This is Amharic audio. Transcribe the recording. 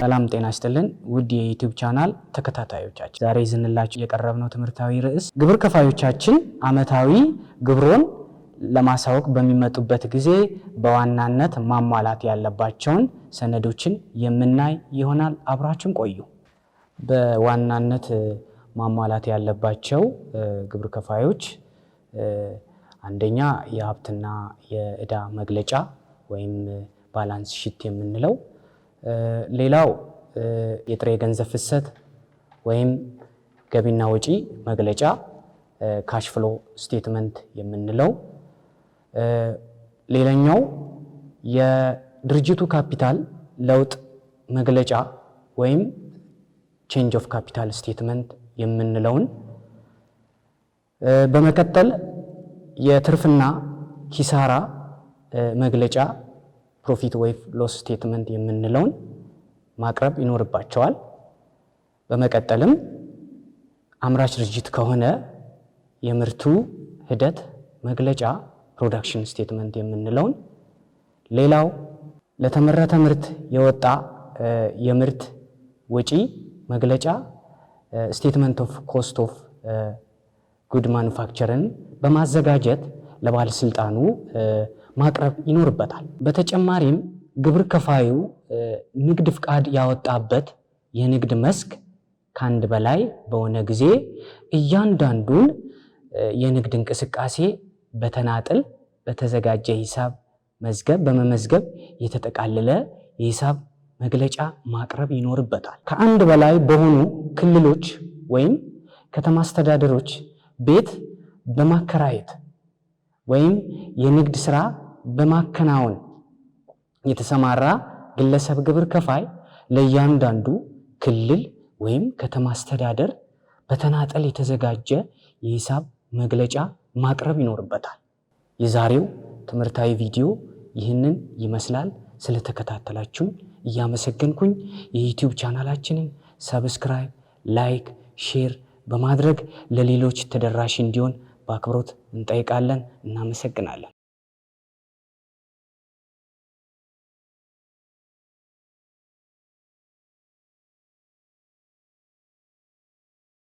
ሰላም ጤና ይስጥልን ውድ የ YouTube channel ተከታታዮቻችን፣ ዛሬ ይዘንላችሁ የቀረብነው ትምህርታዊ ርዕስ ግብር ከፋዮቻችን ዓመታዊ ግብሮን ለማሳወቅ በሚመጡበት ጊዜ በዋናነት ማሟላት ያለባቸውን ሰነዶችን የምናይ ይሆናል። አብራችን ቆዩ። በዋናነት ማሟላት ያለባቸው ግብር ከፋዮች አንደኛ የሀብትና የዕዳ መግለጫ ወይም balance sheet የምንለው፣ ሌላው የጥሬ ገንዘብ ፍሰት ወይም ገቢና ወጪ መግለጫ cash flow statement የምንለው፣ ሌላኛው የድርጅቱ ካፒታል ለውጥ መግለጫ ወይም change of capital statement የምንለውን፣ በመቀጠል የትርፍና ኪሳራ መግለጫ profit ወይ loss statement የምንለውን ማቅረብ ይኖርባቸዋል። በመቀጠልም አምራች ድርጅት ከሆነ የምርቱ ሂደት መግለጫ production statement የምንለውን፣ ሌላው ለተመረተ ምርት የወጣ የምርት ወጪ መግለጫ statement of cost of good manufacture ን በማዘጋጀት ለባለስልጣኑ ማቅረብ ይኖርበታል። በተጨማሪም ግብር ከፋዩ ንግድ ፍቃድ ያወጣበት የንግድ መስክ ከአንድ በላይ በሆነ ጊዜ እያንዳንዱን የንግድ እንቅስቃሴ በተናጥል በተዘጋጀ ሂሳብ መዝገብ በመመዝገብ የተጠቃለለ የሂሳብ መግለጫ ማቅረብ ይኖርበታል። ከአንድ በላይ በሆኑ ክልሎች ወይም ከተማ አስተዳደሮች ቤት በማከራየት ወይም የንግድ ስራ በማከናወን የተሰማራ ግለሰብ ግብር ከፋይ ለእያንዳንዱ ክልል ወይም ከተማ አስተዳደር በተናጠል የተዘጋጀ የሂሳብ መግለጫ ማቅረብ ይኖርበታል። የዛሬው ትምህርታዊ ቪዲዮ ይህንን ይመስላል። ስለተከታተላችሁን እያመሰገንኩኝ የ YouTube channel ኣችንን subscribe፣ like፣ share በማድረግ ለሌሎች ተደራሽ እንዲሆን በአክብሮት እንጠይቃለን። እናመሰግናለን።